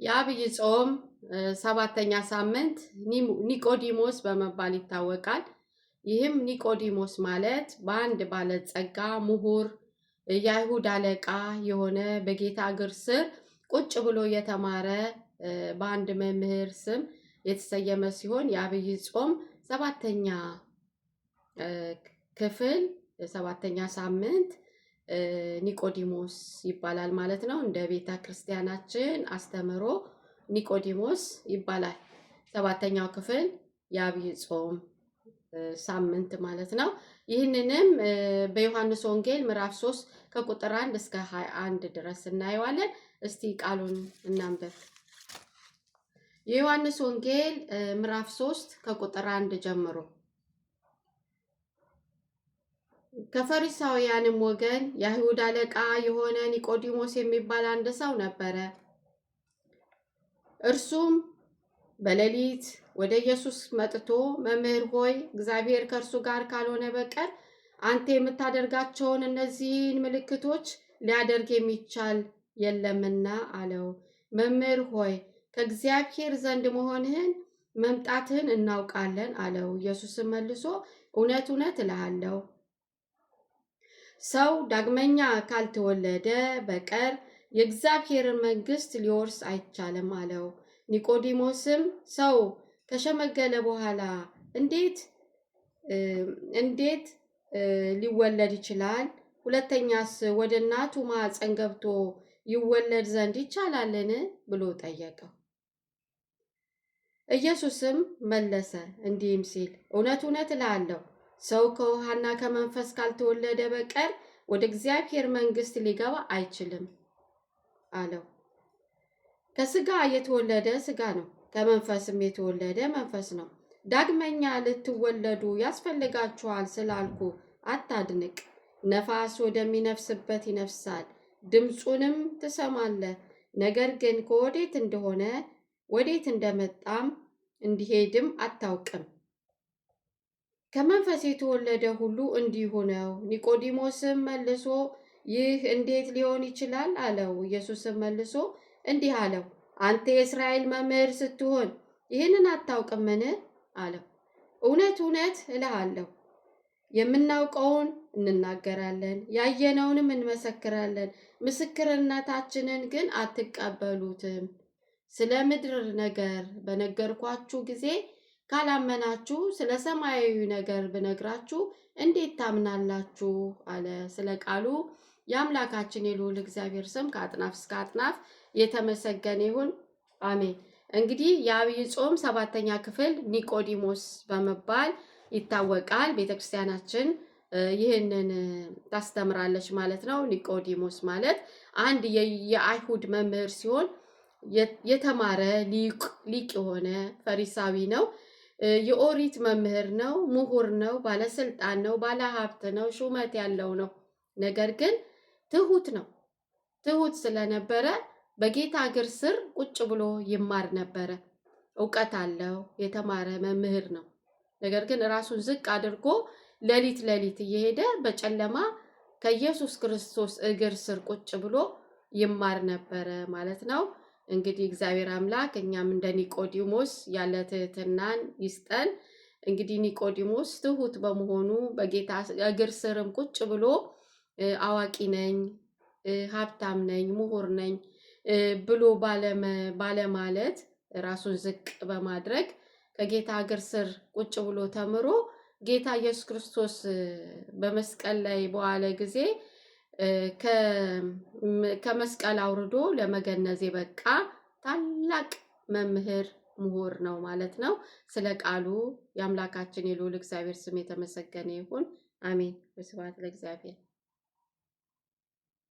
የዐቢይ ጾም ሰባተኛ ሳምንት ኒቆዲሞስ በመባል ይታወቃል። ይህም ኒቆዲሞስ ማለት በአንድ ባለጸጋ ምሁር የአይሁድ አለቃ የሆነ በጌታ እግር ስር ቁጭ ብሎ የተማረ በአንድ መምህር ስም የተሰየመ ሲሆን የዐቢይ ጾም ሰባተኛ ክፍል ሰባተኛ ሳምንት ኒቆዲሞስ ይባላል ማለት ነው። እንደ ቤተ ክርስቲያናችን አስተምህሮ ኒቆዲሞስ ይባላል። ሰባተኛው ክፍል የዐቢይ ጾም ሳምንት ማለት ነው። ይህንንም በዮሐንስ ወንጌል ምዕራፍ 3 ከቁጥር 1 እስከ 21 ድረስ እናየዋለን። እስቲ ቃሉን እናንብብ። የዮሐንስ ወንጌል ምዕራፍ 3 ከቁጥር 1 ጀምሮ። ከፈሪሳውያንም ወገን የአይሁድ አለቃ የሆነ ኒቆዲሞስ የሚባል አንድ ሰው ነበረ። እርሱም በሌሊት ወደ ኢየሱስ መጥቶ መምህር ሆይ፣ እግዚአብሔር ከእርሱ ጋር ካልሆነ በቀር አንተ የምታደርጋቸውን እነዚህን ምልክቶች ሊያደርግ የሚቻል የለምና አለው። መምህር ሆይ፣ ከእግዚአብሔር ዘንድ መሆንህን መምጣትህን እናውቃለን አለው። ኢየሱስም መልሶ እውነት እውነት እልሃለሁ፣ ሰው ዳግመኛ ካልተወለደ በቀር የእግዚአብሔርን መንግሥት ሊወርስ አይቻልም አለው። ኒቆዲሞስም ሰው ከሸመገለ በኋላ እንዴት እንዴት ሊወለድ ይችላል? ሁለተኛስ ወደ እናቱ ማኅፀን ገብቶ ይወለድ ዘንድ ይቻላልን? ብሎ ጠየቀው። ኢየሱስም መለሰ እንዲህም ሲል፣ እውነት እውነት እልሃለሁ፣ ሰው ከውሃና ከመንፈስ ካልተወለደ በቀር ወደ እግዚአብሔር መንግሥት ሊገባ አይችልም አለው። ከስጋ የተወለደ ስጋ ነው፣ ከመንፈስም የተወለደ መንፈስ ነው። ዳግመኛ ልትወለዱ ያስፈልጋችኋል ስላልኩ አታድንቅ። ነፋስ ወደሚነፍስበት ይነፍሳል፣ ድምፁንም ትሰማለህ፣ ነገር ግን ከወዴት እንደሆነ ወዴት እንደመጣም እንዲሄድም አታውቅም። ከመንፈስ የተወለደ ሁሉ እንዲሁ ነው። ኒቆዲሞስም መልሶ ይህ እንዴት ሊሆን ይችላል? አለው። ኢየሱስም መልሶ እንዲህ አለው፣ አንተ የእስራኤል መምህር ስትሆን ይህንን አታውቅምን? አለው። እውነት እውነት እልሃለሁ፣ የምናውቀውን እንናገራለን፣ ያየነውንም እንመሰክራለን፣ ምስክርነታችንን ግን አትቀበሉትም። ስለ ምድር ነገር በነገርኳችሁ ጊዜ ካላመናችሁ ስለ ሰማያዊ ነገር ብነግራችሁ እንዴት ታምናላችሁ? አለ። ስለ ቃሉ የአምላካችን የልዑል እግዚአብሔር ስም ከአጥናፍ እስከ አጥናፍ የተመሰገነ ይሁን፣ አሜን። እንግዲህ የዐቢይ ጾም ሰባተኛ ክፍል ኒቆዲሞስ በመባል ይታወቃል። ቤተክርስቲያናችን ይህንን ታስተምራለች ማለት ነው። ኒቆዲሞስ ማለት አንድ የአይሁድ መምህር ሲሆን የተማረ ሊቅ የሆነ ፈሪሳዊ ነው። የኦሪት መምህር ነው፣ ምሁር ነው፣ ባለስልጣን ነው፣ ባለሀብት ነው፣ ሹመት ያለው ነው። ነገር ግን ትሁት ነው። ትሁት ስለነበረ በጌታ እግር ስር ቁጭ ብሎ ይማር ነበረ። እውቀት አለው፣ የተማረ መምህር ነው። ነገር ግን ራሱን ዝቅ አድርጎ ሌሊት ሌሊት እየሄደ በጨለማ ከኢየሱስ ክርስቶስ እግር ስር ቁጭ ብሎ ይማር ነበረ ማለት ነው። እንግዲህ እግዚአብሔር አምላክ እኛም እንደ ኒቆዲሞስ ያለ ትህትናን ይስጠን። እንግዲህ ኒቆዲሞስ ትሁት በመሆኑ በጌታ እግር ስርም ቁጭ ብሎ አዋቂ ነኝ፣ ሀብታም ነኝ፣ ምሁር ነኝ ብሎ ባለማለት ራሱን ዝቅ በማድረግ ከጌታ እግር ስር ቁጭ ብሎ ተምሮ ጌታ ኢየሱስ ክርስቶስ በመስቀል ላይ በዋለ ጊዜ ከመስቀል አውርዶ ለመገነዝ የበቃ ታላቅ መምህር ምሁር ነው ማለት ነው። ስለ ቃሉ የአምላካችን የልዑል እግዚአብሔር ስም የተመሰገነ ይሁን። አሜን። ወስብሐት ለእግዚአብሔር።